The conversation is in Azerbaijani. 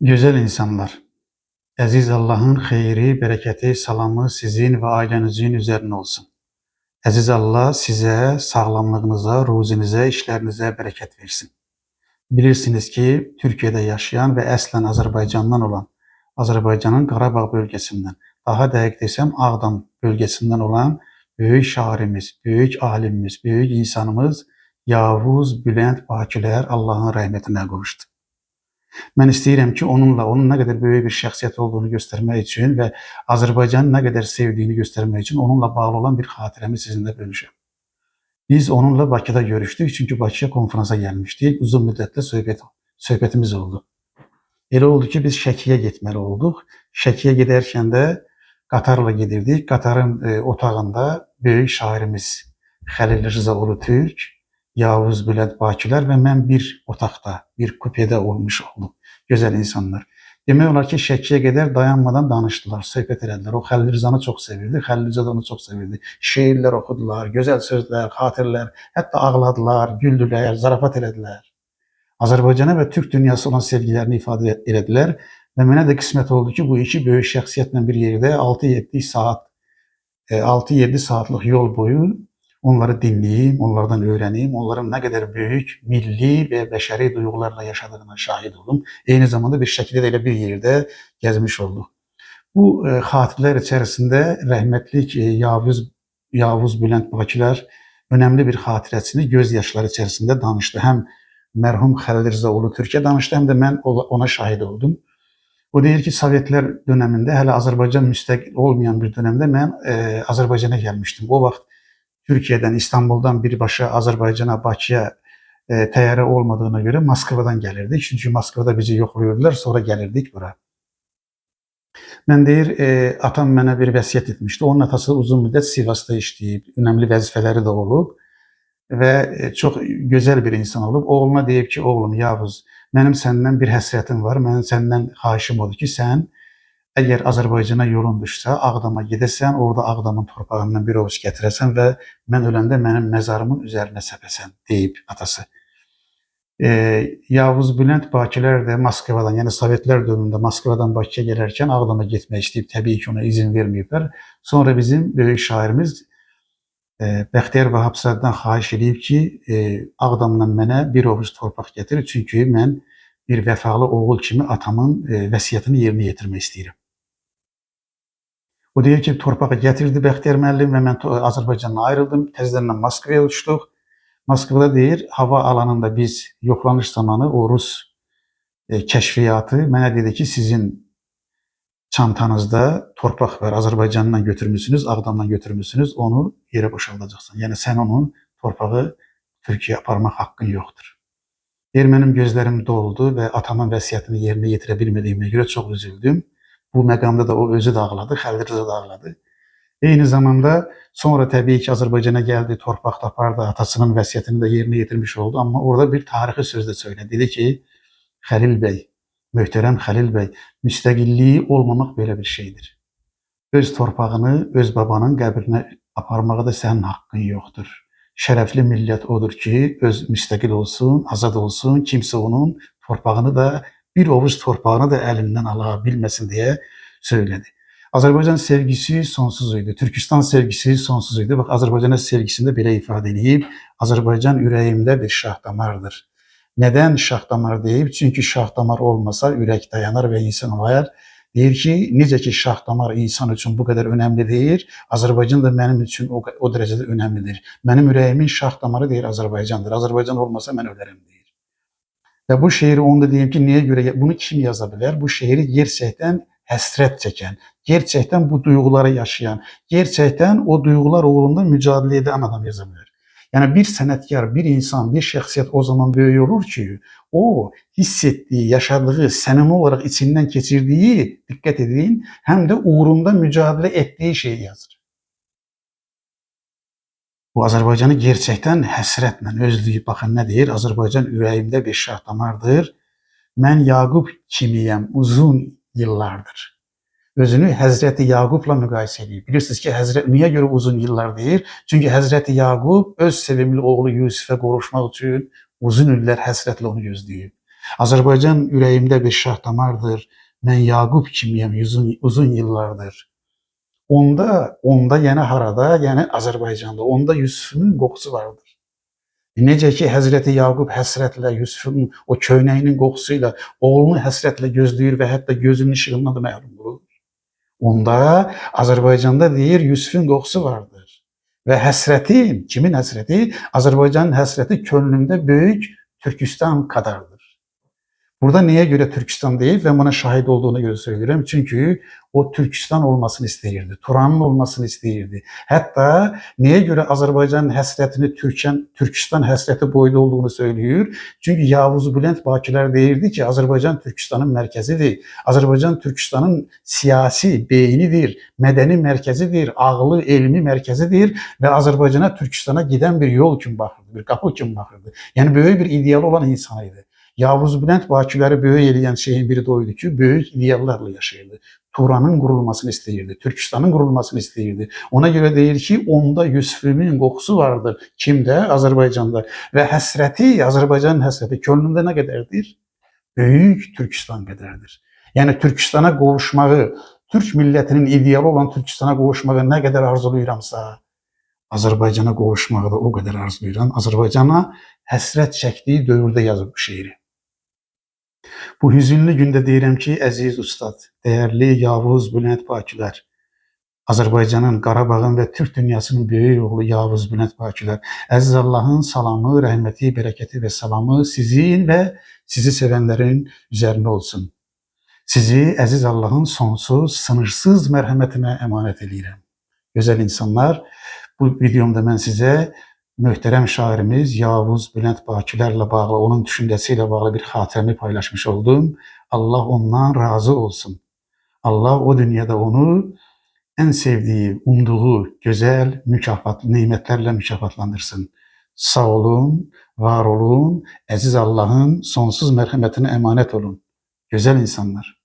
Gözəl insanlar, əziz Allahın xeyri, bərəkəti, salamı sizin və ailənizin üzərinə olsun. Əziz Allah sizə, sağlamlığınıza, ruzinizə, işlərinizə bərəkət versin. Bilirsiniz ki, Türkiyədə yaşayan və əslən Azərbaycandan olan, Azərbaycanın Qarabağ bölgəsindən, daha dəqiq desəm Ağdam bölgəsindən olan böyük şairimiz, böyük alimimiz, böyük insanımız Yavuz Bülent Bakilər Allahın rəhmətinə qovuşdu. Mən istəyirəm ki, onunla, onun nə qədər böyük bir şəxsiyyət olduğunu göstərmək üçün və Azərbaycanı nə qədər sevdiyini göstərmək üçün onunla bağlı olan bir xatirəmi sizinlə bölüşəm. Biz onunla Bakıda görüşdük, çünki Bakıya konfransa gəlmişdik. Uzun müddətdə söhbətimiz oldu. Elə oldu ki, biz Şəkiyə getməli olduq. Şəkiyə gedərkən də qatarla gedirdik. Qatarın otağında böyük şairimiz Xəlil Rıza Ulutürk, Yavuz Bülent Bakilər və mən bir otaqda, bir kupedə olmuş olduq. Gözəl insanlar. Demək olar ki, Şəkiyə qədər dayanmadan danışdılar, söhbət elədilər. O Xəlil Rızanı çox sevirdi, Xəlil Rıza da onu çox sevirdi. Şeirlər oxudular, gözəl sözlər, xatirələr, hətta ağladılar, güldülər, zarafat elədilər. Azərbaycana və Türk dünyası olan sevgilərini ifadə elədilər və mənə də qismət oldu ki, bu iki böyük şəxsiyyətlə bir yerdə 6-7 saat, 6-7 saatlıq yol boyu onları dinləyim, onlardan öyrənim, onların nə qədər böyük milli və bəşəri duyğularla yaşadığına şahid olum. Eyni zamanda bir şəkildə də elə bir yerdə gəzmiş olduq. Bu xatirələr içərisində rəhmətlik Yavuz Bülent Bakilər önəmli bir xatirəsini göz yaşları içərisində danışdı. Həm mərhum Xəlil Rıza Ulutürkə danışdı, həm də mən ona şahid oldum. O deyir ki, Sovetlər dönəmində, hələ Azərbaycan müstəqil olmayan bir dönəmdə mən Azərbaycana gəlmişdim. O vaxt Türkiyədən, İstanbuldan birbaşa Azərbaycana, Bakıya təyyarə olmadığına görə Moskvadan gəlirdik. Çünki Moskvada bizi yoxlayırdılar, sonra gəlirdik bura. Mən deyir, atam mənə bir vəsiyyət etmişdi. Onun atası uzun müddət Sivasda işləyib, önəmli vəzifələri də olub və çox gözəl bir insan olub. Oğluna deyib ki, oğlum Yavuz, mənim səndən bir həsrətim var. Mənim səndən xahişim odur ki, sən əgər Azərbaycana yolun düşsə, Ağdama gedəsən, orada Ağdamın torpağından bir ovuc gətirəsən və mən öləndə mənim məzarımın üzərinə səpəsən, deyib atası. Yavuz Bülent Bakilər də Moskvadan, yəni Sovetlər dövründə Moskvadan Bakıya gələrkən Ağdama getmək istəyib, təbii ki, ona izin verməyiblər. Sonra bizim böyük şairimiz Bəxtiyar Vahabzadedən xahiş eləyib ki, Ağdamdan mənə bir ovuc torpaq gətir, çünki mən bir vəfalı oğul kimi atamın vəsiyyətini yerinə yetirmək istəyirəm. O deyir ki, torpağı gətirdi Bəxtiyar müəllim və mən Azərbaycandan ayrıldım. Təzədən Moskvaya uçduq. Moskvada deyir, hava alanında biz yoxlanış zamanı o Rus kəşfiyyatı mənə dedi ki, sizin çantanızda torpaq var, Azərbaycandan götürmüsünüz, Ağdamdan götürmüsünüz, onu yerə boşaldacaqsan. Yəni sən onun torpağı Türkiyəyə aparmaq haqqın yoxdur. Deyir, mənim gözlərim doldu və atamın vəsiyyətini yerinə yetirə bilmədiyimə görə çox üzüldüm. Bu məqamda da o özü də ağladı, Xəlil Rıza da ağladı. Eyni zamanda sonra təbii ki, Azərbaycana gəldi, torpaq tapardı, atasının vəsiyyətini də yerinə yetirmiş oldu. Amma orada bir tarixi söz də söylədi. Dedi ki, Xəlil bəy, möhtərəm Xəlil bəy, müstəqilliyi olmamaq belə bir şeydir. Öz torpağını öz babanın qəbrinə aparmağa da sənin haqqın yoxdur. Şərəfli millət odur ki, öz müstəqil olsun, azad olsun, kimsə onun torpağını da, bir ovuc torpağını da əlindən ala bilməsin deyə söylədi. Azərbaycan sevgisi sonsuz idi. Türkistan sevgisi sonsuz idi. Bax, Azərbaycana sevgisini də belə ifadə eləyib. Azərbaycan ürəyimdə bir şah damardır. Nədən şah damar deyib? Çünki şah damar olmasa ürək dayanar və insan olar. Deyir ki, necə ki şah damar insan üçün bu qədər önəmli deyil, Azərbaycan da mənim üçün o dərəcədə önəmlidir. Mənim ürəyimin şah damarı deyir Azərbaycandır. Azərbaycan olmasa mən ölərəm deyir. Və bu şeiri onu da deyim ki, niyə görə bunu kim yaza bilər? Bu şeiri gerçəkdən həsrət çəkən, gerçəkdən bu duyğuları yaşayan, gerçəkdən o duyğular uğrunda mücadilə edən adam yaza bilər. Yəni bir sənətkar, bir insan, bir şəxsiyyət o zaman böyük olur ki, o hiss etdiyi, yaşadığı, səmimi olaraq içindən keçirdiyi, diqqət edin, həm də uğrunda mücadilə etdiyi şeyi yazır. Bu Azərbaycanı gerçəkdən həsrətlə özləyib, baxın nə deyir? Azərbaycan ürəyimdə bir şah damardır. Mən Yaqub kimiyəm uzun illardır. Özünü Həzrəti Yaqubla müqayisə edir. Bilirsiniz ki, niyə görə uzun illar deyir? Çünki Həzrəti Yaqub öz sevimli oğlu Yusifə qovuşmaq üçün uzun illər həsrətlə onu gözləyib. Azərbaycan ürəyimdə bir şah damardır. Mən Yaqub kimiyəm uzun illardır. Onda yəni harada? Yəni Azərbaycanda. Onda Yusufun qoxusu vardır. Necə ki Həzrəti Yaqub həsrətlə Yusufun o köynəyinin qoxusu ilə oğlunu həsrətlə gözləyir və hətta gözünün işığından da məhrum olur. Onda Azərbaycanda deyir Yusufun qoxusu vardır. Və həsrəti, kimin həsrəti? Azərbaycanın həsrəti könlümdə böyük Türkistan kadardır. Burada niyə görə Türkistan deyil və buna şahid olduğuna görə söyləyirəm. Çünki o Türkistan olmasını istəyirdi, Turanın olmasını istəyirdi. Hətta niyə görə Azərbaycanın həsrətini Türkistan həsrəti boyda olduğunu söyləyir? Çünki Yavuz Bülent Bakilər deyirdi ki, Azərbaycan Türkistanın mərkəzidir. Azərbaycan Türkistanın siyasi beynidir, mədəni mərkəzidir, ağlı, elmi mərkəzidir və Azərbaycana Türkistana gedən bir yol kimi baxırdı, bir qapı kimi baxırdı. Yəni böyük bir idealı olan insan idi. Yavuz Bülent Baküləri böyük eləyən şeyin biri də o idi ki, böyük ideallarla yaşayırdı. Turanın qurulmasını istəyirdi, Türkistanın qurulmasını istəyirdi. Ona görə deyir ki, onda Yusufumun qoxusu vardır. Kimdə? Azərbaycanda. Və həsrəti, Azərbaycanın həsrəti könlündə nə qədərdir? Böyük Türkistan qədərdir. Yəni Türkistana qovuşmağı, Türk millətinin idealı olan Türkistana qovuşmağı nə qədər arzulayıramsa, Azərbaycana qovuşmağı da o qədər arzulayıram. Azərbaycana həsrət çəkdiyi dövrdə yazıb bu şeiri. Bu hüzünlü gündə deyirəm ki, əziz ustad, dəyərli Yavuz Bülent Bakilər, Azərbaycanın, Qarabağın və Türk dünyasının böyük oğlu Yavuz Bülent Bakilər, əziz Allahın salamı, rəhməti, bərəkəti və salamı sizin və sizi sevənlərin üzərinə olsun. Sizi əziz Allahın sonsuz, sınırsız mərhəmətinə əmanət eləyirəm. Gözəl insanlar, bu videomda mən sizə möhtərəm şairimiz Yavuz Bülent Bakilərlə bağlı, onun düşüncəsi ilə bağlı bir xatirəmi paylaşmış oldum. Allah ondan razı olsun. Allah o dünyada onu ən sevdiyi, umduğu gözəl mükafat, nemətlərlə mükafatlandırsın. Sağ olun, var olun, əziz Allahın sonsuz mərhəmətinə əmanət olun. Gözəl insanlar.